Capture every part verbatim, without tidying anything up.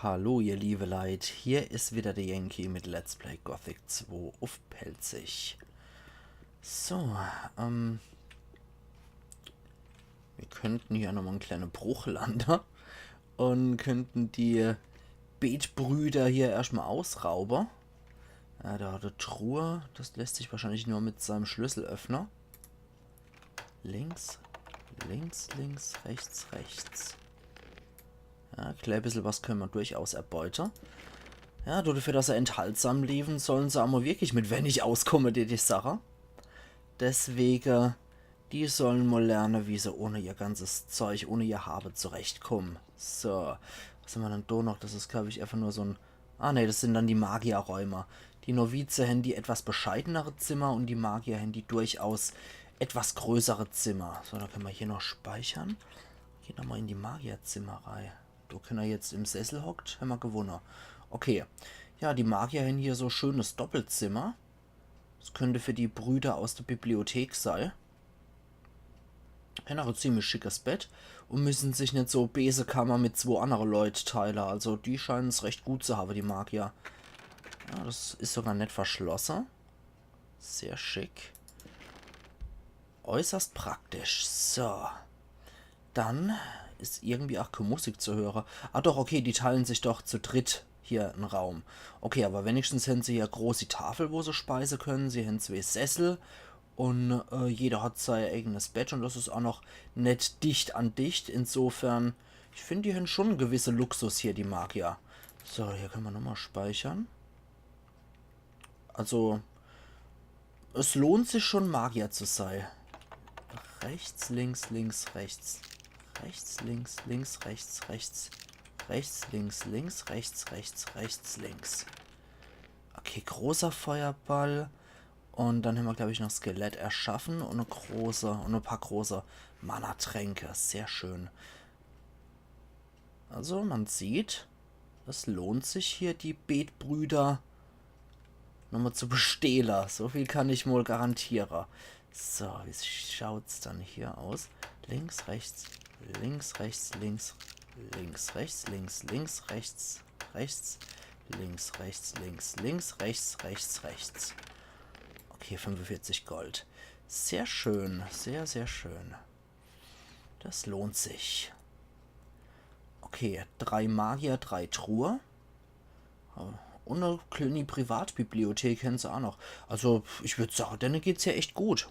Hallo ihr liebe Leit, hier is wieder der Yankee mit Let's Play Gothic zwei uff Pälzisch. So, ähm, mir könnten hier nochmal en kleine Bruch lande und könnten die Betbrüder hier erschtmal ausraube. Ja, da hat e Truhe, das lässt sich wahrscheinlich nur mit seinem Schlüssel öffne. Links, links, links, rechts, rechts. Ja, e klää bissel was könne mer durchaus erbeute. Ja, do dafür, dass se enthaltsam lewe, sollen se aa mol wirklich mit wenig auskomme, die, die Sache. Deswege, die sollen mol lerne, wie se ohne ihr ganzes Zeug, ohne ihr Habe zurechtkomme. So, was hämmer dann do noch? Das is, glaab ich, einfach nur so en Ah nee, das sin dann die Magierräume. Die Novize hän die etwas bescheidenere Zimmer und die Magier hän die durchaus etwas größere Zimmer. So, dann könne mer hier noch speichere. Geht nochmal in die Magierzimmer rei. Do kenner jetzt im Sessel hockt, hämmer gewunne. Okay. Ja, die Magier hän hier so schönes Doppelzimmer. Das könnt für die Brüder aus der Bibliothek sei. Hän aa e ziemlich schickes Bett und müssen sich net so beese Kammer mit zwo annere Leut teile. Also die scheinen's recht gut zu habe, die Magier. Ja, das is sogar net verschlosse. Sehr schick. Äußerst praktisch. So. Dann is irgendwie aa kee Musik zu höre. Ah doch, okay, die teilen sich doch zu dritt hier en Raum. Okay, aber wenigstens hän se hier großi Tafel, wo se speise könne. Se hän zwee Sessel und äh, jeder hat sei eigenes Bett und das is aa noch net dicht an dicht. Insofern, ich find, die hän schon e gewisse Luxus hier, die Magier. So, hier könne mer nochmal speichere. Also, es lohnt sich schon, Magier zu sei. Rechts, links, links, rechts. Rechts, links, links, rechts, rechts. Rechts, links, links, rechts, rechts, rechts, links. Okay, großer Feuerball. Und dann hämmer, glaab ich, noch Skelett erschaffen und e große, und e paar große Mana-Tränke. Sehr schön. Also, man sieht, es lohnt sich hier, die Betbrüder nochmal zu bestehlen. So viel kann ich mol garantiere. So, wie schaut's dann hier aus? Links, rechts, links, rechts, links, links, rechts, links, links, rechts, rechts, links, rechts, links, links, rechts, rechts, rechts. Okay, fünfundvierzig Gold. Sehr schön, sehr, sehr schön. Das lohnt sich. Okay, drei Magier, drei Truhe. Und e kleeni Privatbibliothek hän se aa noch. Also, ich würd sage, denne geht's hier echt gut.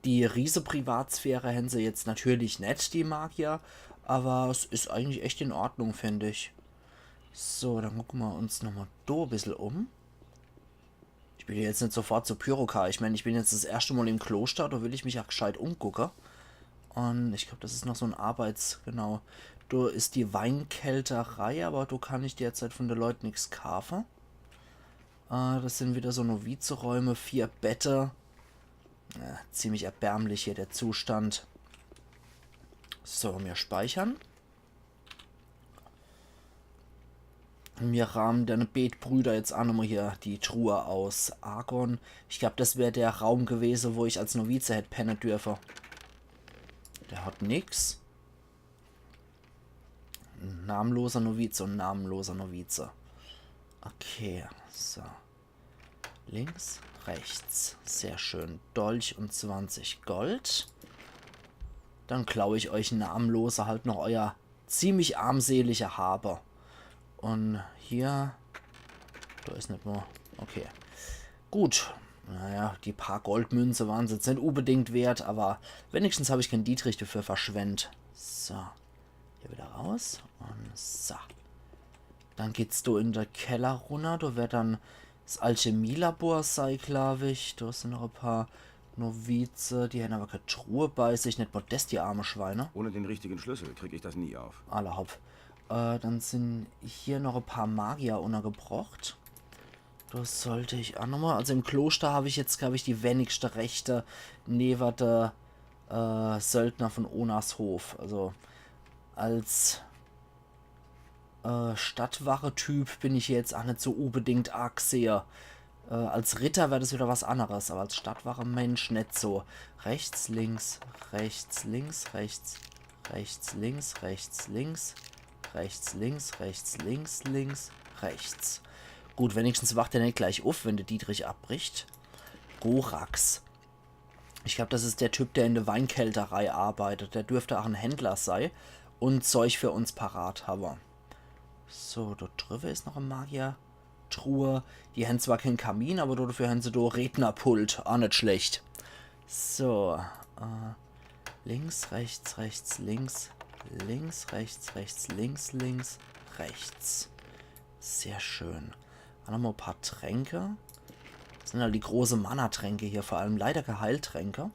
Die riese Privatsphäre hän se jetzt natürlich net, die Magier, aber es is eigentlich echt in Ordnung, find ich. So, dann gucke mer uns nochmal do e bissel um. Ich bin jetzt net sofort zu Pyrokar. Ich mein, ich bin jetzt das erschte Mal im Kloster, do will ich mich aa gscheit umgucke. Und ich glaab, das is noch so en Arbeits-, genau. Do is die Weinkelterei, aber do kann ich derzeit von de Leut nix kaafe. Äh, das sin wieder so Novizeräume, vier Bette. Ja, ziemlich erbärmlich hier der Zustand. So, mir speichere. Mir raume denne Betbrüder jetzt aa nochmal hier die Truhe aus. Argon. Ich glaab, das wär der Raum gewese, wo ich als Novize hätt penne dürfe. Der hat nix. Namenloser Novize und namenloser Novize. Okay, so. Links, rechts. Sehr schön. Dolch und zwanzig Gold. Dann klau ich euch Namenlose halt noch euer ziemlich armselige Habe. Und hier, do is net mehr. Okay. Gut. Naja, die paar Goldmünze waren's jetzt net unbedingt wert, aber wenigstens hab ich kein Dietrich dafür verschwendt. So. Hier wieder raus. Und so. Dann geht's do in de Keller runner. Do werd dann s Alchemielabor sei, glaub ich. Do sin noch e paar Novize. Die hän aber kee Truhe bei sich. Net modest, die arme Schweine. Ohne den richtigen Schlüssel krieg ich das nie auf. Alla hopp. Äh, dann sin hier noch e paar Magier unnergebrocht. Do sollt ich aa nochmal. Also im Kloster hab ich jetzt, glaub ich, die wenigste Rechte newer de, äh, Söldner von Onars Hof. Also als äh, Stadtwache-Typ bin ich jetzt aa net so unbedingt aagsehe. Äh, als Ritter wär das wieder was anneres, aber als Stadtwache-Mensch net so. Rechts, links, rechts, links, rechts, rechts, links, rechts, links, Rechts, links, rechts, links, links, rechts. Gut, wenigstens wacht er net gleich uff, wenn de Dietrich abbricht. Gorax. Ich glaub, das is der Typ, der in de Weinkelterei arbeitet. Der dürft ach en Händler sei un Zeug für uns parat hawwe. So, dort driwwe is noch e Magiertruhe. Die hän zwar keen Kamin, awwer dodefür hän se do e Rednerpult. Ach net schlecht. So, äh, links, rechts, rechts, links, links, rechts, rechts, links, links, rechts. Sehr schön. Ach nochmol e paar Tränke. Das sin halt die große Mana-Tränke hier, vor allem leider kee Heiltränke.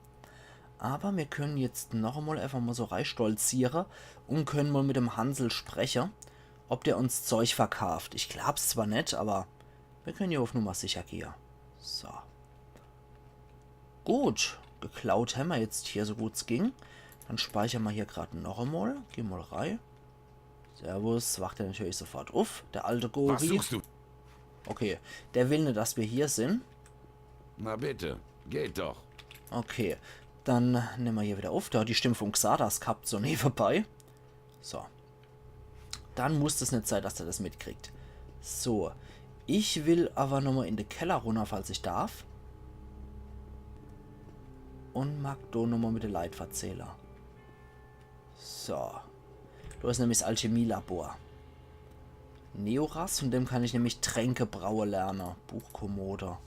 Awwer mir können jetzt noch emol einfach mol so reistolziere un können mol mit dem Hansel spreche, ob der uns Zeug verkaaft. Ich glaab's zwar net, awwer mir können hier uff Nummer sicher gehe. So. Gut, geklaut hämmer jetzt hier, so gut's ging. Dann speicher mer hier grad noch emol. Geh mol rei. Servus, wacht er natürlich sofort uff, der alte Gori. Was suchst du? Okay, der will net, dass mer hier sin. Na bitte, geht doch. Okay, dann nemme mer hier wieder uff. Der hat die Stimm vun Xardas gehabt, so nebenbei. So. Dann muss es net sei, dass er das mitkriegt. So. Ich will awwer nochmol in de Keller runner, falls ich darf. Un mag do nochmol mit de Leit verzähle. So. Do is nämlich s Alchemielabor. Neoras, vun dem kann ich nämlich Tränke braue lerne. Buchkommode.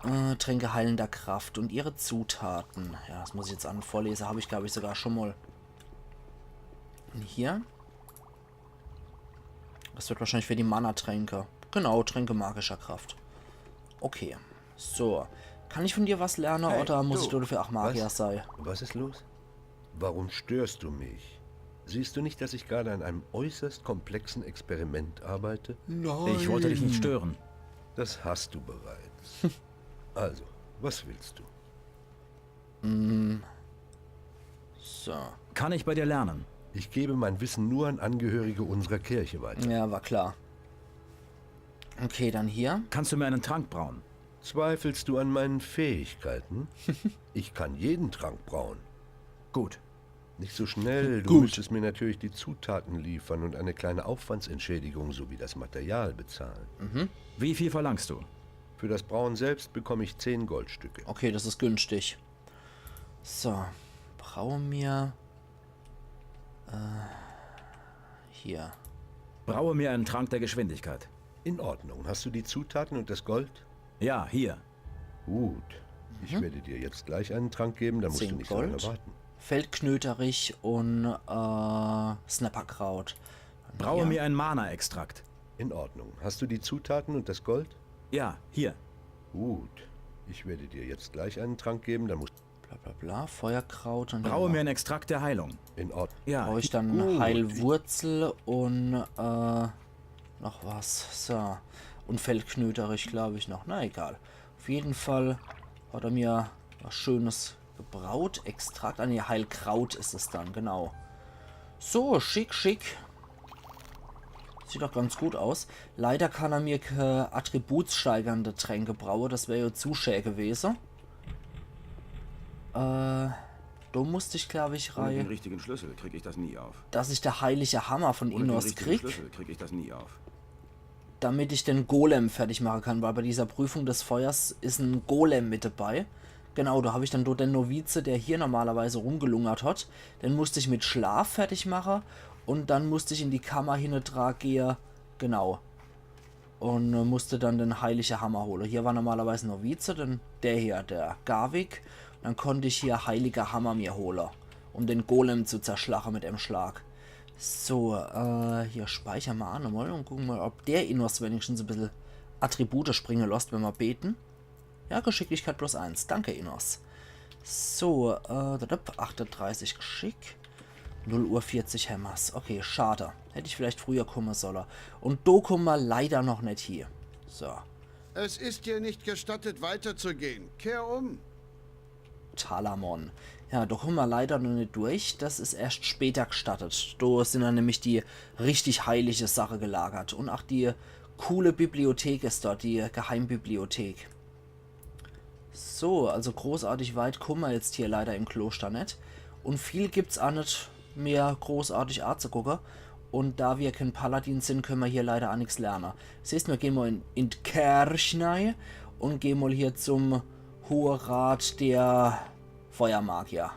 Äh, Tränke heilender Kraft und ihre Zutaten. Ja, das muss ich jetzt an vorlese. Hab ich, glaub ich, sogar schon mal. Und hier. Das wird wahrscheinlich für die Mana-Tränke. Genau, Tränke magischer Kraft. Okay. So. Kann ich von dir was lernen oder muss ich dafür auch Magier sei? Was ist los? Warum störst du mich? Siehst du nicht, dass ich gerade an einem äußerst komplexen Experiment arbeite? Nein. Ich wollte dich nicht stören. Das hast du bereits. Also, was willst du? Mm. So. Kann ich bei dir lernen? Ich gebe mein Wissen nur an Angehörige unserer Kirche weiter. Ja, war klar. Okay, dann hier. Kannst du mir einen Trank brauen? Zweifelst du an meinen Fähigkeiten? Ich kann jeden Trank brauen. Gut. Nicht so schnell. Du müsstest mir natürlich die Zutaten liefern und eine kleine Aufwandsentschädigung sowie das Material bezahlen. Mhm. Wie viel verlangst du? Für das Brauen selbst bekomme ich zehn Goldstücke. Okay, das ist günstig. So, braue mir, äh, hier. Braue mir einen Trank der Geschwindigkeit. In Ordnung. Hast du die Zutaten und das Gold? Ja, hier. Gut. Ich werde dir jetzt gleich einen Trank geben, dann musst du nicht so lange warten. Zehn Gold. Feldknöterich und, äh, Snapperkraut. Braue mir einen Mana-Extrakt. In Ordnung. Hast du die Zutaten und das Gold? Ja, hier. Gut. Ich werde dir jetzt gleich einen Trank geben, dann musst Bla bla bla, Feuerkraut und dann. Braue mir einen Extrakt der Heilung. In Ordnung. Ja. Brauch ich dann Heilwurzel und, äh, noch was. So. Und Feldknöterich, glaub ich, noch. Na egal. Auf jeden Fall hat er mir was Schönes gebraut. Extrakt, ah nee, Heilkraut ist es dann, genau. So, schick, schick. Sieht doch ganz gut aus. Leider kann er mir ke attributssteigernde Tränke braue. Das wär ja zu schä gewese. Äh, do musst ich, glaub ich, rei. Ohne den richtigen Schlüssel krieg ich das nie auf. Dass ich der heilige Hammer von Innos krieg. Ohne den richtigen Schlüssel krieg ich das nie auf. Damit ich den Golem fertig mache kann, weil bei dieser Prüfung des Feuers is en Golem mit dabei. Genau, do hab ich dann dort den Novize, der hier normalerweise rumgelungert hat. Den musst ich mit Schlaf fertig mache und dann musst ich in die Kammer hinne dra gehe. Genau. Und, äh, musste dann den heilige Hammer hole. Hier war normalerweise en Novize, denn der hier, der Garvik. Dann konnt ich hier heiliger Hammer mir hole, um den Golem zu zerschlache mit em Schlag. So, äh, hier speicher mer ach nochmal und gucke mal, ob der Innos wenigstens e bissel Attribute springe losst, wenn mer beten. Ja, Geschicklichkeit plus eins. Danke, Innos. So, äh, dadap, achtedreißig Geschick. Null Uhr vierzig hämmer's. Okay, schade. Hätt ich vielleicht früher kumme solle. Und do kumme mer leider noch net hie. So. Es ist dir nicht gestattet, weiterzugehen. Kehr um. Talamon. Ja, do kumme mer leider noch net durch. Das is erscht später gestattet. Do sin dann nämlich die richtig heilige Sache gelagert. Und ach die coole Bibliothek is dort, die Geheimbibliothek. So, also großartig weit kumme mer jetzt hier leider im Kloster net. Und viel gibt's ach net, mehr großartig azegucke. Und da wir kein Paladin sind, können wir hier leider auch nichts lernen. Das heißt, wir gehen mal in, in die Kerch nei und gehen mal hier zum Hohe Rat der Feuermagier.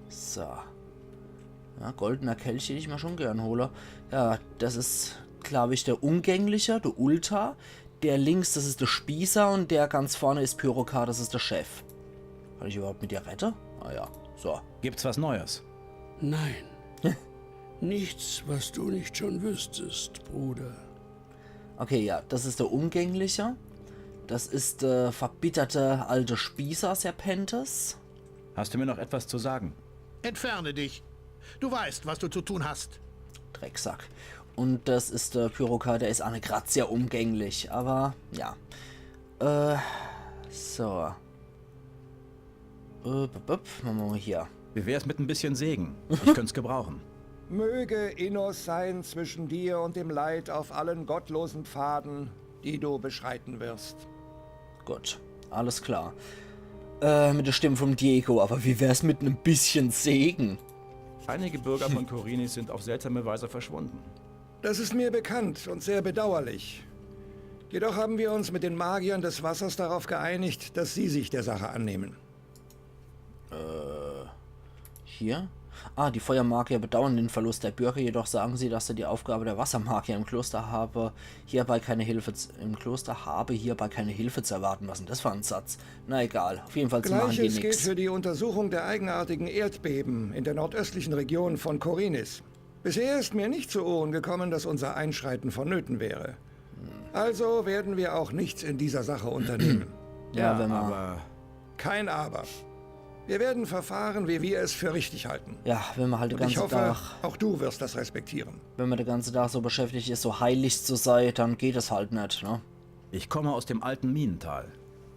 So. Ja, goldener Kelch hätte ich mir schon gern hole. Ja, das ist, glaube ich, der Umgängliche, der Ulta. Der links, das ist der Spießer und der ganz vorne ist Pyrokar, das ist der Chef. Kann ich überhaupt mit dir reden? Ah ja, so. Gibt's was Neues? Nein. Nichts, was du nicht schon wüsstest, Bruder. Okay, ja, das ist der Umgängliche. Das ist der verbitterte alte Spießer Serpentis. Hast du mir noch etwas zu sagen? Entferne dich. Du weißt, was du zu tun hast. Drecksack. Und das ist der Pyrokar, der ist auch nicht grad sehr umgänglich, aber ja. Äh, so. Äh, bup, bup, machen wir mal hier. Wie wär's mit ein bisschen Segen? Ich könnt's gebrauchen. Möge Innos sein zwischen dir und dem Leid auf allen gottlosen Pfaden, die du beschreiten wirst. Gut, alles klar. Äh, mit der Stimme vom Diego, aber wie wär's mit einem bisschen Segen? Einige Bürger von Khorinis sind auf seltsame Weise verschwunden. Das ist mir bekannt und sehr bedauerlich. Jedoch haben wir uns mit den Magiern des Wassers darauf geeinigt, dass sie sich der Sache annehmen. Äh, hier? Ah, die Feuermagier bedauern den Verlust der Bürger, jedoch sagen sie, dass er die Aufgabe der Wassermagier im Kloster habe, hierbei keine Hilfe z-, im Kloster habe hierbei keine Hilfe zu erwarten. Was ist denn das für ein Satz? Na egal, auf jeden Fall machen die nichts. Gleiches gilt für die Untersuchung der eigenartigen Erdbeben in der nordöstlichen Region von Khorinis. Bisher ist mir nicht zu Ohren gekommen, dass unser Einschreiten vonnöten wäre. Also werden wir auch nichts in dieser Sache unternehmen. Ja, ja, wenn man aber kein Aber. Wir werden verfahren, wie wir es für richtig halten. Ja, wenn man halt den ganzen Tag, und ich hoffe, auch du wirst das respektieren, wenn man den ganzen Tag so beschäftigt ist, so heilig zu sein, dann geht es halt nicht, ne? Ich komme aus dem alten Minental.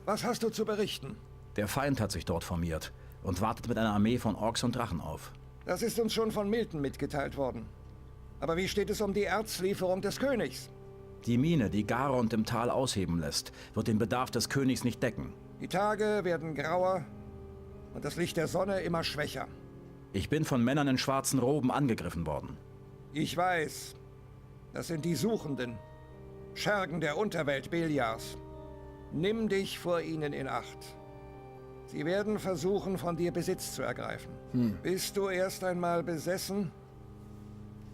Was hast du zu berichten? Der Feind hat sich dort formiert und wartet mit einer Armee von Orks und Drachen auf. Das ist uns schon von Milton mitgeteilt worden. Aber wie steht es um die Erzlieferung des Königs? Die Mine, die Garond im Tal ausheben lässt, wird den Bedarf des Königs nicht decken. Die Tage werden grauer und das Licht der Sonne immer schwächer. Ich bin von Männern in schwarzen Roben angegriffen worden. Ich weiß. Das sind die Suchenden. Schergen der Unterwelt Beliars. Nimm dich vor ihnen in Acht. Sie werden versuchen, von dir Besitz zu ergreifen. Hm. Bist du erst einmal besessen,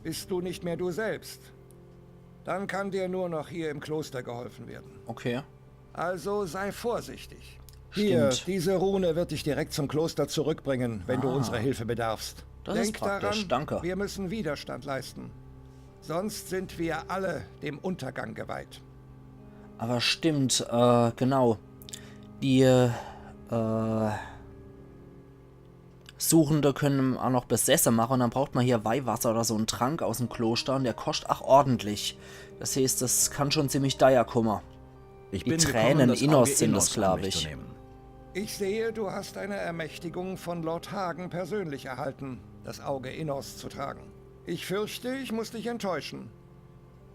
bist du nicht mehr du selbst. Dann kann dir nur noch hier im Kloster geholfen werden. Okay. Also sei vorsichtig. Stimmt. Hier, diese Rune wird dich direkt zum Kloster zurückbringen, wenn du unserer Hilfe bedarfst. Ah. Das ist praktisch, danke. Denk daran, wir müssen Widerstand leisten. Sonst sind wir alle dem Untergang geweiht. Aber stimmt, äh, genau. Die, äh, Suchende können auch noch Besesse machen und dann braucht man hier Weihwasser oder so einen Trank aus dem Kloster und der kostet auch ordentlich. Das heißt, das kann schon ziemlich teuer kommen. Ich bin gekommen, das Auge Innos an mich zu nehmen. Die Tränen Innos sind das, glaub ich. Ich sehe, du hast eine Ermächtigung von Lord Hagen persönlich erhalten, das Auge Innos zu tragen. Ich fürchte, ich muss dich enttäuschen.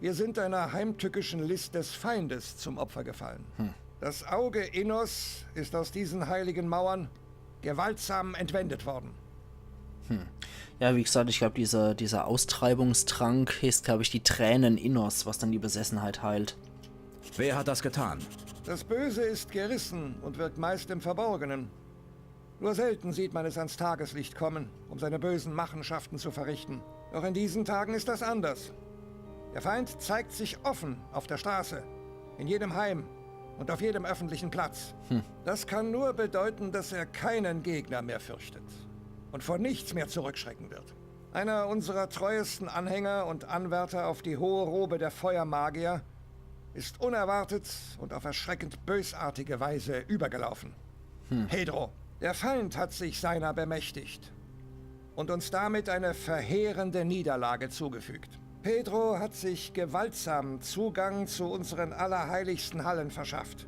Wir sind einer heimtückischen List des Feindes zum Opfer gefallen. Hm. Das Auge Innos ist aus diesen heiligen Mauern gewaltsam entwendet worden. Hm. Ja, wie gesagt, ich glaub, dieser, dieser Austreibungstrank heißt, glaub ich, die Tränen Innos, was dann die Besessenheit heilt. Wer hat das getan? Das Böse ist gerissen und wirkt meist im Verborgenen. Nur selten sieht man es ans Tageslicht kommen, um seine bösen Machenschaften zu verrichten. Doch in diesen Tagen ist das anders. Der Feind zeigt sich offen auf der Straße, in jedem Heim und auf jedem öffentlichen Platz. Hm. Das kann nur bedeuten, dass er keinen Gegner mehr fürchtet und vor nichts mehr zurückschrecken wird. Einer unserer treuesten Anhänger und Anwärter auf die hohe Robe der Feuermagier ist unerwartet und auf erschreckend bösartige Weise übergelaufen. Hm. Pedro, der Feind hat sich seiner bemächtigt und uns damit eine verheerende Niederlage zugefügt. Pedro hat sich gewaltsam Zugang zu unseren allerheiligsten Hallen verschafft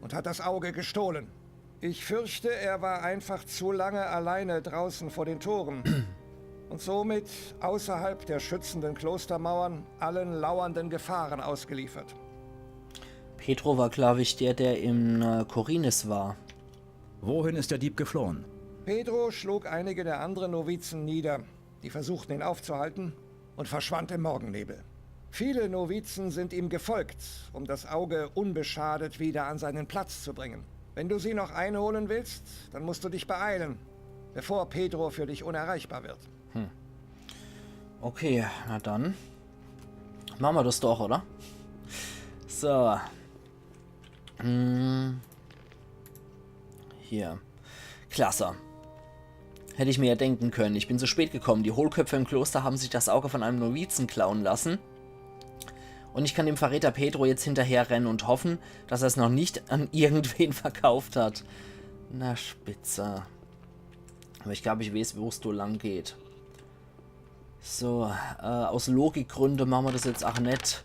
und hat das Auge gestohlen. Ich fürchte, er war einfach zu lange alleine draußen vor den Toren und somit außerhalb der schützenden Klostermauern allen lauernden Gefahren ausgeliefert. Pedro war, glaub ich, der, der in, äh, Khorinis war. Wohin ist der Dieb geflohen? Pedro schlug einige der anderen Novizen nieder. Die versuchten, ihn aufzuhalten, und verschwand im Morgennebel. Viele Novizen sind ihm gefolgt, um das Auge unbeschadet wieder an seinen Platz zu bringen. Wenn du sie noch einholen willst, dann musst du dich beeilen, bevor Pedro für dich unerreichbar wird. Okay, na dann. Mache mer das doch, oder? So. Hm. Hier. Klasse. Hätte ich mir ja denken können. Ich bin zu spät gekommen. Die Hohlköpfe im Kloster haben sich das Auge von einem Novizen klauen lassen. Und ich kann dem Verräter Pedro jetzt hinterherrennen und hoffen, dass er es noch nicht an irgendwen verkauft hat. Na, spitze. Aber ich glaube, ich weiß, wo es da lang geht. So, äh, aus Logikgründe mache mer das jetzt ach net,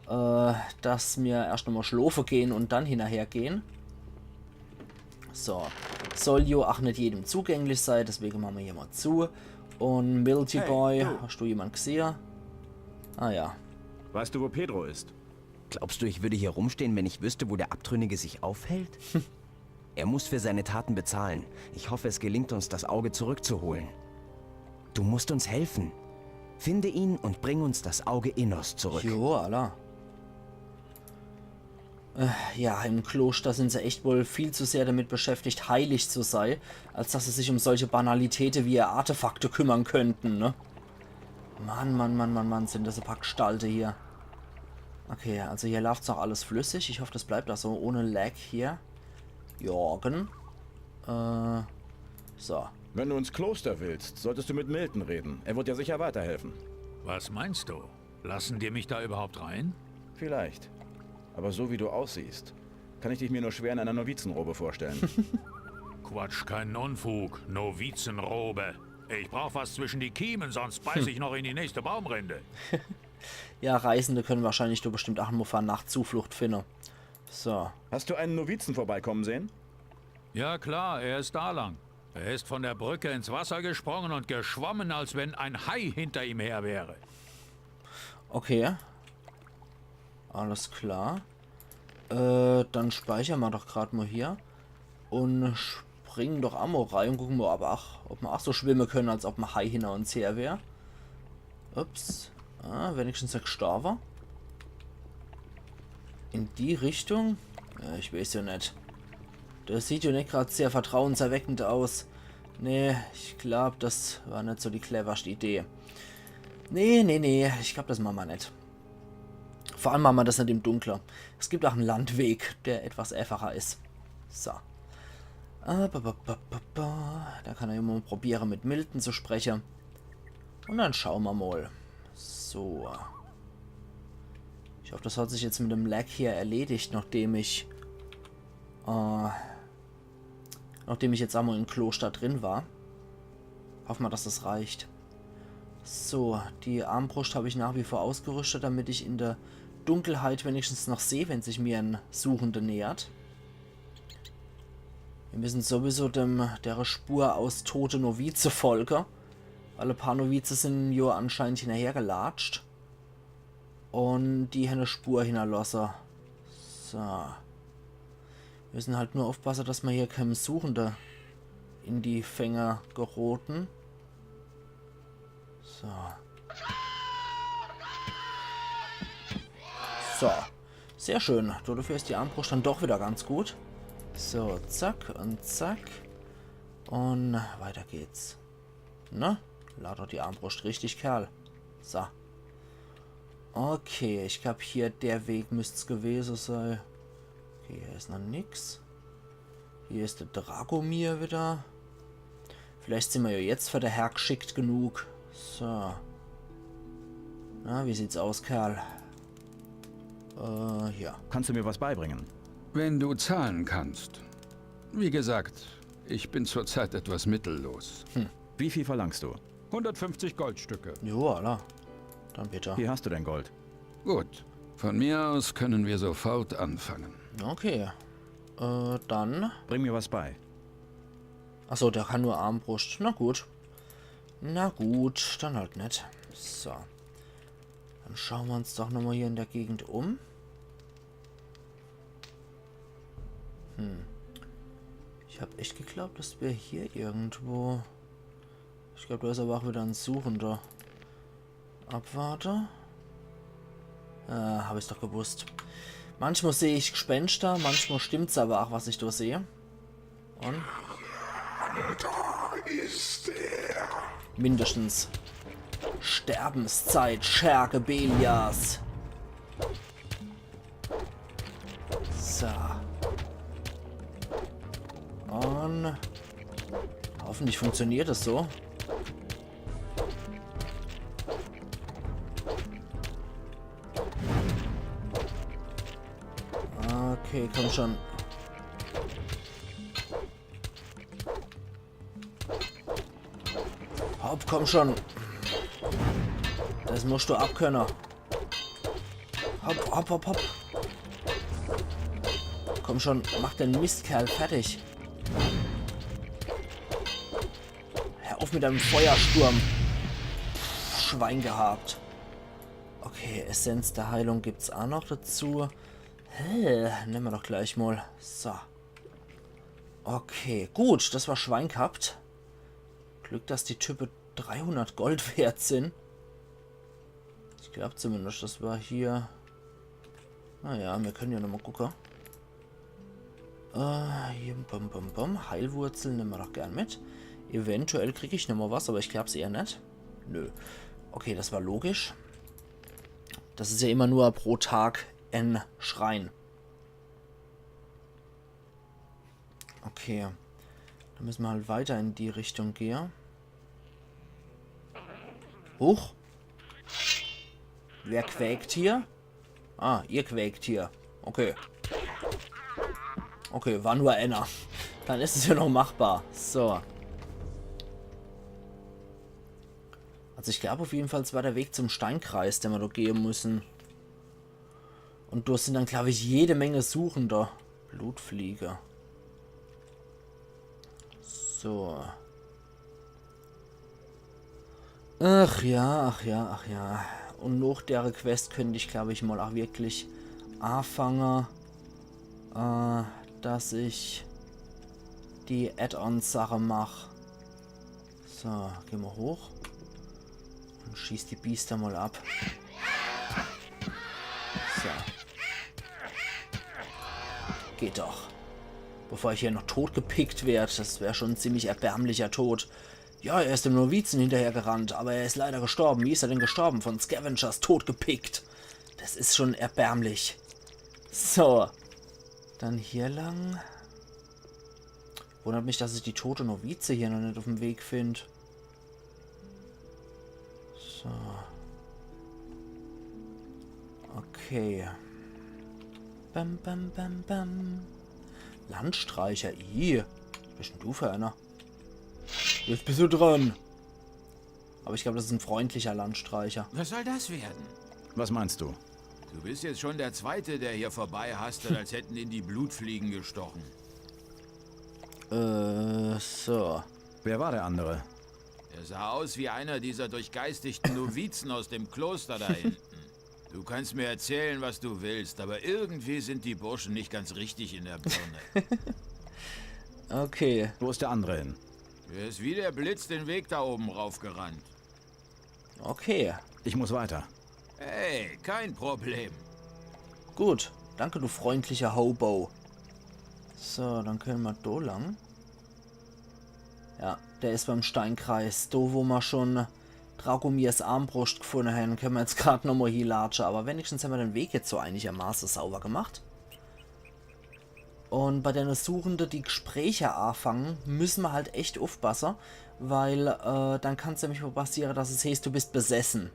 äh, dass mir erscht nochmal schlofe gehen und dann hinterher gehen. So, soll jo ach net jedem zugänglich sei, deswege mache mer hier mal zu. Und Milty Hey, Boy, du. Hast du jemand gesehen? Ah ja. Weißt du, wo Pedro ist? Glaubst du, ich würde hier rumstehen, wenn ich wüsste, wo der Abtrünnige sich aufhält? Er muss für seine Taten bezahlen. Ich hoffe, es gelingt uns, das Auge zurückzuholen. Du musst uns helfen. Finde ihn und bring uns das Auge Innos zurück. Jo, alla. Äh, ja, im Kloster sind sie echt wohl viel zu sehr damit beschäftigt, heilig zu sein, als dass sie sich um solche Banalitäten wie ihr Artefakte kümmern könnten, ne? Mann, Mann, Mann, Mann, Mann, sind das e paar Gestalte hier. Okay, also hier läuft's noch alles flüssig. Ich hoffe, das bleibt auch so ohne Lag hier. Jorgen. Äh, so. Wenn du ins Kloster willst, solltest du mit Milton reden. Er wird dir sicher weiterhelfen. Was meinst du? Lassen die mich da überhaupt rein? Vielleicht. Aber so wie du aussiehst, kann ich dich mir nur schwer in einer Novizenrobe vorstellen. Quatsch, kein Unfug. Novizenrobe. Ich brauch was zwischen die Kiemen, sonst beiß ich noch in die nächste Baumrinde. Ja, Reisende können wahrscheinlich do bestimmt ach nur Nacht Zuflucht finden. So. Hast du einen Novizen vorbeikommen sehen? Ja klar, er ist da lang. Er ist von der Brücke ins Wasser gesprungen und geschwommen, als wenn ein Hai hinter ihm her wäre. Okay. Alles klar. Äh, dann speichern mer doch grad mal hier. Und springen doch ach mal rein und gucken mal, ob, ach, ob mer ach so schwimmen können, als ob e Hai hinter uns her wär. Ups. Ah, wenigstens net gestorben. In die Richtung? Ja, ich weiß ja net. Das sieht ja net grad sehr vertrauenserweckend aus. Nee, ich glaub, das war net so die cleverste Idee. Nee, nee, nee, ich glaub, das mache mer net. Vor allem mache mer das net im Dunkle. Es gibt ach en Landweg, der etwas einfacher is. So. Äh, ba, ba, ba, ba, ba. Da kann er immer mal probieren, mit Milton zu sprechen. Und dann schauen mer mal. So. Ich hoffe, das hat sich jetzt mit dem Lag hier erledigt, nachdem ich, äh, nachdem ich jetzt einmal im Kloster drin war. Hoffen mer, dass das reicht. So, die Armbrust habe ich nach wie vor ausgerüstet, damit ich in der Dunkelheit wenigstens noch sehe, wenn sich mir en Suchender nähert. Wir müssen sowieso dem, der Spur aus tote Novize folgen. Weil e paar Novize sind jo anscheinend hinterhergelatscht. Und die hän e Spur hinterlasse. So. Wir müssen halt nur aufpassen, dass mer hier keinem Suchende in die Fänge geroten. So. So. Sehr schön. So, dafür ist die Armbrust dann doch wieder ganz gut. So, zack und zack. Und weiter geht's. Ne? Lad doch die Armbrust richtig, Kerl. So. Okay, ich glaub, hier der Weg müsst's gewesen sein. Okay, hier ist noch nix. Hier ist der Dragomir wieder. Vielleicht sind wir ja jetzt für der Herr geschickt genug. So. Na, wie sieht's aus, Kerl? Äh, ja. Kannst du mir was beibringen? Wenn du zahlen kannst. Wie gesagt, ich bin zurzeit etwas mittellos. Wie viel verlangst du? Hundertfünfzig Goldstücke. Jo, alla. Dann bitte. Hier hast du dein Gold. Gut, von mir aus können wir sofort anfangen. Okay. Äh, dann. Bring mir was bei. Achso, der kann nur Armbrust. Na gut. Na gut, dann halt net. So. Dann schauen wir uns doch nochmal hier in der Gegend um. Hm. Ich hab echt geglaubt, dass wir hier irgendwo Ich glaub, do is awwer aa widder en Suchender. Abwarte. Äh, hab ich's doch gewusst. Manchmal seh ich Gspenschter, manchmal stimmt's awwer aa, was ich do seh. Un? Da ist er. Mindestens. Sterbenszeit, Scherge Beliars. So. Un hoffentlich funktioniert es so. Okay, komm schon. Hopp, komm schon. Das musst du abkönnen. Hopp, hopp, hopp, hopp. Komm schon, mach den Mistkerl fertig. Hör auf mit deinem Feuersturm. Pff, Schwein gehabt. Okay, Essenz der Heilung gibt's aa noch dazu. Hä, nemme mer doch gleich mal. So. Okay, gut, das war Schwein gehabt. Glück, dass die Type dreihundert Gold wert sin. Ich glaub zumindest, das war hier. Naja, mir können jo nochmal gucke. Äh, hier, bum, bum, bum. Heilwurzel nemme mer doch gern mit. Eventuell krieg ich nochmal was, awwer ich glaub's eher net. Nö. Okay, das war logisch. Das is jo immer nur pro Tag en Schrein. Okay. Dann müssen wir halt weiter in die Richtung gehen. Huch. Wer quäkt hier? Ah, ihr quäkt hier. Okay. Okay, war nur einer. Dann is es ja noch machbar. So. Also ich glaub auf jeden Fall, es war der Weg zum Steinkreis, den wir da gehen müssen. Und dort sind dann, glaub ich, jede Menge Suchende. Blutfliege. So. Ach ja, ach ja, ach ja. Und nach der Quest könnte ich, glaub ich, mal auch wirklich anfangen, äh, dass ich die Add-on-Sache mach. So, gehen wir hoch. Und schieß die Biester mal ab. So. Geht doch. Bevor ich hier noch totgepickt werd, das wär schon ein ziemlich erbärmlicher Tod. Ja, er ist dem Novizen hinterhergerannt, aber er ist leider gestorben. Wie ist er denn gestorben? Von Scavengers totgepickt. Das ist schon erbärmlich. So. Dann hier lang. Wundert mich, dass ich die tote Novize hier noch nicht auf dem Weg find. So. Okay. Bam, bam, bam, bam. Landstreicher, ih. Was bist denn du für einer? Jetzt bist du dran. Aber ich glaub, das ist ein freundlicher Landstreicher. Was soll das werden? Was meinst du? Du bist jetzt schon der Zweite, der hier vorbei hastet, als hätten ihn die Blutfliegen gestochen. Äh, so. Wer war der andere? Er sah aus wie einer dieser durchgeistigten Novizen aus dem Kloster da hinten. Du kannst mir erzählen, was du willst, aber irgendwie sind die Burschen nicht ganz richtig in der Birne. Okay. Wo ist der andere hin? Er ist wie der Blitz den Weg da oben raufgerannt. Okay. Ich muss weiter. Hey, kein Problem. Gut. Danke, du freundlicher Hobo. So, dann können wir do lang. Ja, der ist beim Steinkreis. Do, wo wir schon Dragomirs Armbrust gefunden haben, können wir jetzt grad nochmal hier latsche. Aber wenigstens haben wir den Weg jetzt so einigermaßen sauber gemacht. Und bei den Suchenden, die Gespräche anfangen, müssen wir halt echt aufpassen, weil äh, dann kann's nämlich mal passieren, dass es heißt, du bist besessen.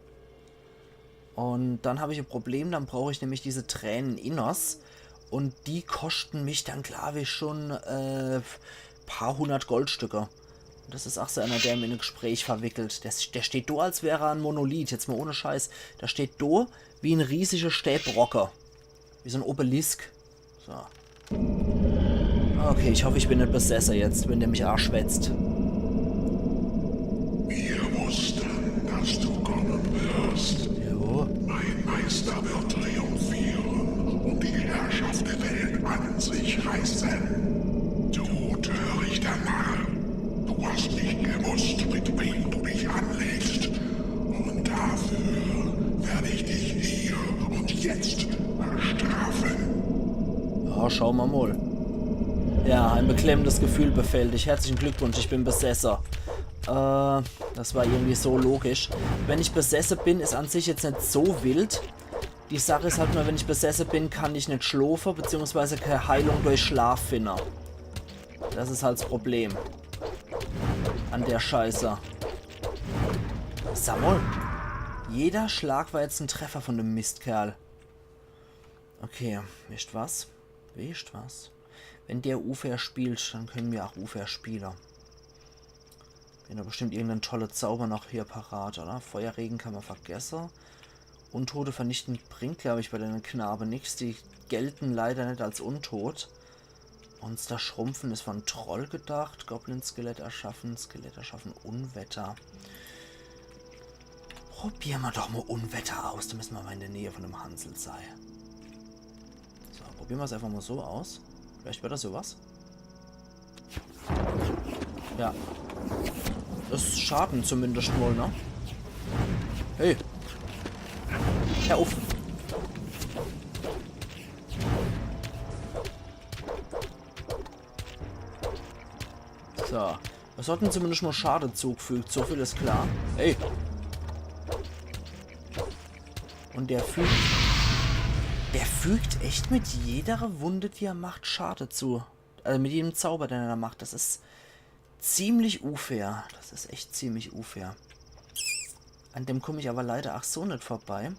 Und dann habe ich ein Problem, dann brauche ich nämlich diese Tränen Innos. Und die kosten mich dann, glaube ich, schon äh, paar hundert Goldstücke. Das ist auch so einer, der mich in ein Gespräch verwickelt. Der, der steht do, als wäre er ein Monolith. Jetzt mal ohne Scheiß. Der steht do wie ein riesiger Steenbrocken. Wie so ein Obelisk. So. Okay, ich hoffe, ich bin nicht besessen jetzt, wenn der mich anschwätzt. Wir wussten, dass du kommen wirst. Jo. Mein Meister wird triumphieren und die Herrschaft der Welt an sich reißen. Du törichter Narr, du hast nicht gewusst, mit wem jetzt bestrafen. Ja, schau ma mol. Ja, ein beklemmendes Gefühl befällt dich. Herzlichen Glückwunsch, ich bin Besesser. Äh, das war irgendwie so logisch. Wenn ich besesse bin, is an sich jetzt net so wild. Die Sach is halt nur, wenn ich besesse bin, kann ich net schlofe, beziehungsweise kee Heilung durch Schlaf finde. Das is halt das Problem. An der Scheiße. Sa mol, jeder Schlag war jetzt en Treffer von dem Mistkerl. Okay, wisst was? Wisst was? Wenn der Ufir spielt, dann könne mir auch Ufir spiele. Mir hän doch bestimmt irgenden tolle Zauber noch hier parat, oder? Feuerregen kann ma vergesse. Untote vernichten bringt, glaub ich, bei dene Knabe nix. Die gelte leider net als untot. Monster schrumpfen is von Troll gedacht. Goblin-Skelett erschaffen, Skelett erschaffen, Unwetter. Probiere ma doch mol Unwetter aus. Do misse ma mol in der Nähe von dem Hansel sei. So, probiere ma's einfach mol so aus. Vielleicht werd das jo was. Ja. Das schaden zumindest mol, ne? Hey. Hör uff. So. Es hat em zumindest mol Schade zugefügt, so viel is klar. Ey. Und der fügt. Der fügt echt mit jeder Wunde, die er macht, Schade zu. Also mit jedem Zauber, den er da macht. Das is ziemlich unfair. Das is echt ziemlich unfair. An dem komm ich aber leider ach so net vorbei.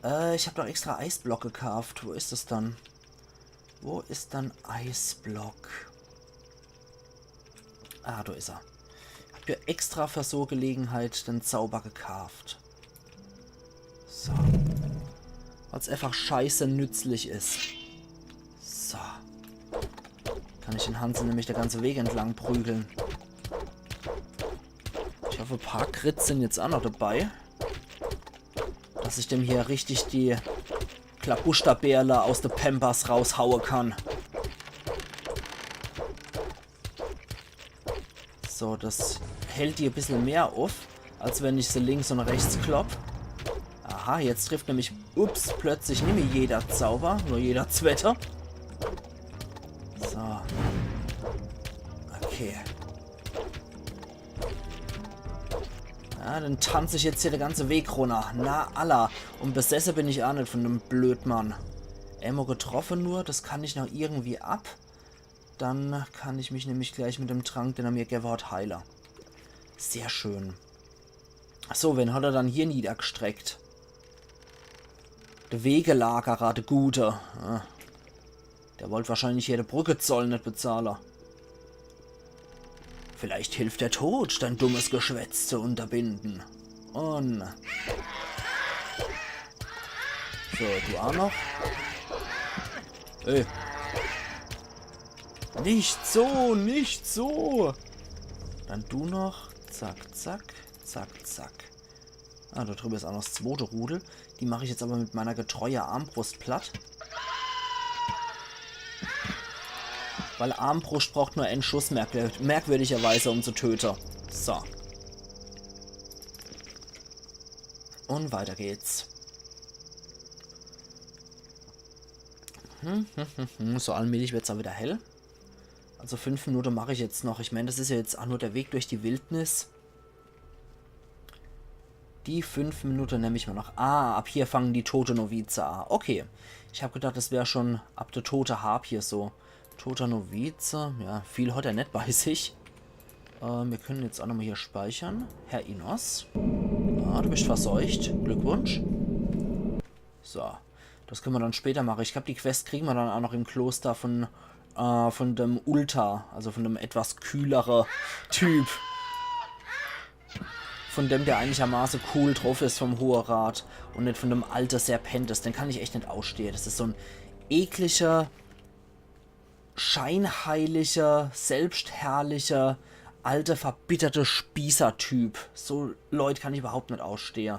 Äh, ich hab doch extra Eisblock gekaaft. Wo is es dann? Wo is dann Eisblock? Ah, do is er. Hab ja extra für so Gelegenheit den Zauber gekaaft. So. Weil's einfach scheiße nützlich is. So. Kann ich den Hansel nämlich der ganze Weg entlang prügeln. Ich hoffe, paar Crits sin jetzt ach noch dabei. Dass ich dem hier richtig die Klabuschterbeerle aus de Pampers raushaue kann. So, das hält die e bissel mehr uff, als wenn ich se links und rechts klopp. Aha, jetzt trifft nämlich, ups, plötzlich nimmi jeder Zauber, nur jeder zwette. So. Okay. Ja, dann tanz ich jetzt hier de ganze Weg runner. Na, alla. Und besesse bin ich ach net von dem Blödmann. Emol getroffe nur, das kann ich noch irgendwie ab. Dann kann ich mich nämlich gleich mit dem Trank, den er mir gewwe hat, heile. Sehr schön. So, wen hat er dann hier niedergestreckt? De Wegelagerer, de Gute. Ah. Der wollt wahrscheinlich hier de Brückezoll net bezahle. Vielleicht hilft der Tod, dein dummes Geschwätz zu unterbinden. Und... So, du ach noch. Ey. Nicht so, nicht so. Dann du noch. Zack, zack, zack, zack. Ah, da drüber is ach noch das zwote Rudel. Die mach ich jetzt aber mit meiner getreue Armbrust platt. Weil Armbrust braucht nur en Schuss, merkwür-, merkwürdigerweise, um zu töte. So. Und weiter geht's. Hm, hm, hm, hm. So allmählich wird's ach wieder hell. Also fünf Minute mach ich jetzt noch. Ich mein, das is ja jetzt ach nur der Weg durch die Wildnis. Die fünf Minute nemm ich mal noch. Ah, ab hier fangen die tote Novize a. Okay. Ich hab gedacht, das wär schon ab der tote Harpie so. Toter Novize. Ja, viel hat er net bei sich. Äh, mir können jetzt ach nochmal hier speichern. Herr Innos. Ah, du bist verseucht. Glückwunsch. So. Das können wir dann später machen. Ich glaub, die Quest kriegen wir dann auch noch im Kloster von, äh, von dem Ulta, also von dem etwas kühlere Typ. Von dem, der einigermaßen cool drauf is vom Hohe Rat und nicht von dem alte Serpentis. Den kann ich echt nicht ausstehen. Das is so ein ekliger, scheinheiliger, selbstherrlicher, alter, verbitterter Spießertyp. So Leut kann ich überhaupt nicht ausstehen.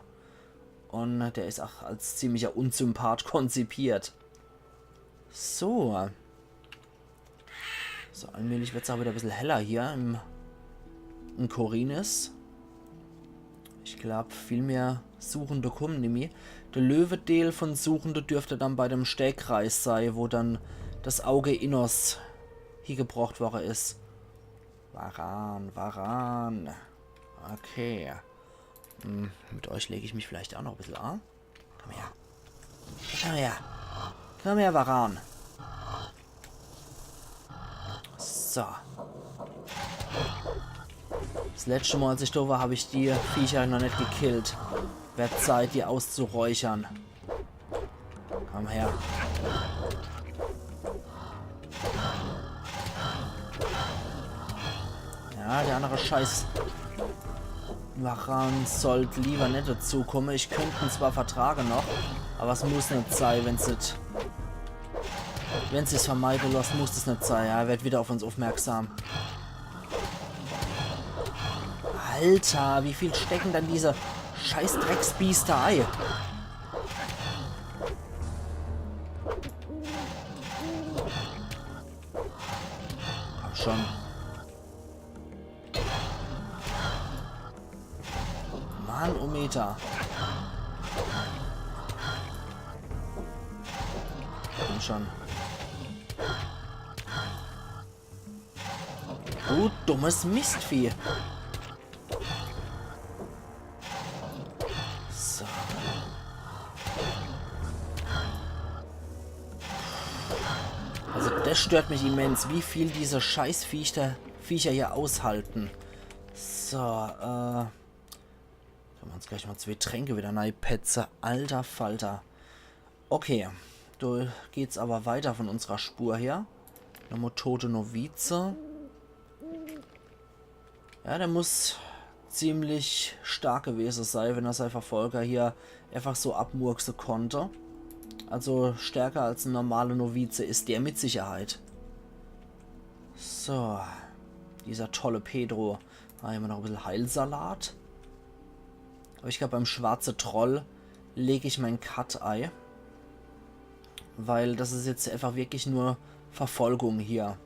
Und der is auch als ziemlicher Unsympath konzipiert. So. So, allmählich wird's auch wieder ein bisschen heller hier im, in Khorinis. Ich glaub, viel mehr Suchende kummen nimmi. De Löwedeel von Suchende dürft dann bei dem Stääkreis sei, wo dann das Auge Innos hiegebracht worre is. Varan, Varan. Okay. Hm, mit euch leg ich mich vielleicht auch noch e bissel an. Komm her. Komm her. Komm her, Varan. So. Das letzte Mal, als ich da war, hab ich die Viecher noch net gekillt. Werd Zeit, die auszuräuchern. Komm her. Ja, der andere Scheiß Varan sollt lieber net dazukomme. Ich könnt en zwar vertrage noch, aber es muss net sei, wenn's net, wenn's sich vermeide lässt, muss es net sei. Ja, er werd wieder auf uns aufmerksam. Alter, wie viel stecken dann diese scheiß Drecksbiester ei? Komm schon. Mann, oh Meter. Komm schon. Du dummes Mistvieh. So. Also das stört mich immens, wie viel diese Scheißviecher Viecher hier aushalten. So, äh. Könne mer uns gleich mal zwee Tränke wieder neipetze. Alter Falter. Okay, do geht's aber weiter von unserer Spur her. Nochmal tote Novize. Ja, der muss ziemlich stark gewese sei, wenn er sei Verfolger hier einfach so abmurkse konnte. Also stärker als en normale Novize is der mit Sicherheit. So, dieser tolle Pedro. Ah, immer noch e bissel Heilsalat. Aber ich glaub, beim schwarze Troll leg ich mein Cut ei. Weil das is jetzt einfach wirklich nur Verfolgung hier.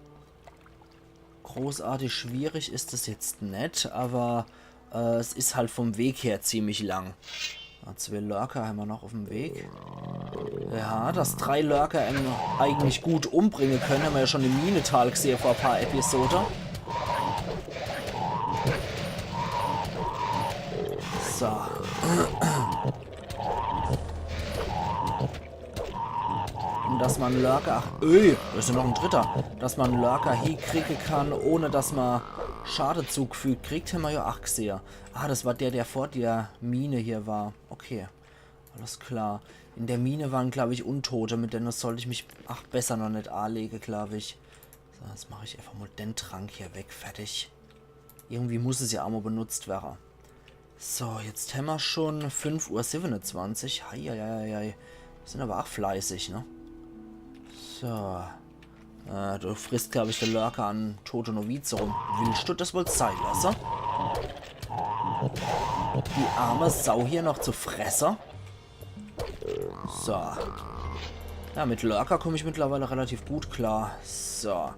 Großartig schwierig is es jetzt net, aber äh, es is halt vom Weg her ziemlich lang. Ah, zwee Lurker hämmer noch uff'm Weg. Ja, dass drei Lurker einen eigentlich gut umbringen können, hämmer ja schon im Minetal gesehen vor e paar Episode. So. Und dass man Lurker, ach, ey, da is ja noch en dritter, dass man Lurker hiekriege kann, ohne dass man Schade zugefügt kriegt, hämmer ja ach gesehen. Ah, das war der, der vor der Mine hier war. Okay, alles klar. In der Mine waren, glaub ich, Untote, mit denen sollt ich mich ach besser noch net anlege, glaub ich. So, jetzt mach ich einfach mal den Trank hier weg, fertig. Irgendwie muss es ja ach mal benutzt werre. So, jetzt hämmer schon fünf Uhr siebenundzwanzig. Heieiei. Sind aber ach fleißig, ne? So. Äh, do frisst, glaub ich, der Lurker an tote Novize rum. Willst du das wohl sein lassen? Die arme Sau hier noch zu fresse. So. Ja, mit Lurker komm ich mittlerweile relativ gut klar. So.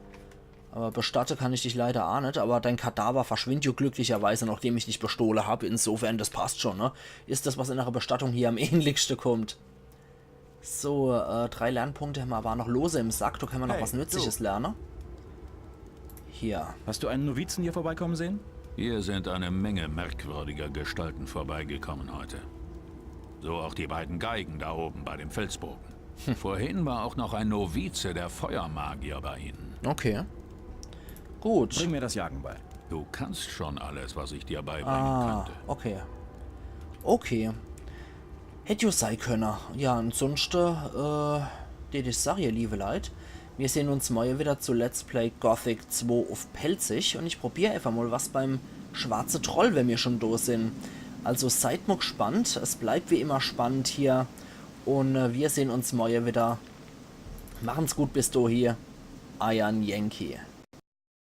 Aber bestatte kann ich dich leider ach net, aber dein Kadaver verschwindt jo glücklicherweise, nachdem ich dich bestohle hab. Insofern, das passt schon, ne? Is das, was in der Bestattung hier am ähnlichste kommt. So, äh, drei Lernpunkte hämmer aber noch lose im Sack. Do kann man noch Hey, was Nützliches du. Lerne. Hier. Hast du einen Novizen hier vorbeikommen sehen? Hier sind eine Menge merkwürdiger Gestalten vorbeigekommen heute. So auch die beiden Geigen da oben bei dem Felsbrocken. Vorhin war auch noch ein Novize der Feuermagier bei ihnen. Okay. Gut. Bring mir das Jagen bei. Du kannst schon alles, was ich dir beibringen Ah, könnte. Okay. Okay. Hätt jo sei könne. Ja, ansonsten, äh, die, die Sache, ihr liebe Leit, wir sehen uns morje wieder zu Let's Play Gothic zwei uff Pälzisch und ich probier einfach mal was beim schwarze Troll, wenn wir schon do sind. Also seid mal gespannt, es bleibt wie immer spannend hier und äh, wir sehen uns morje wieder. Machen's gut bis dohie, eier Yankee.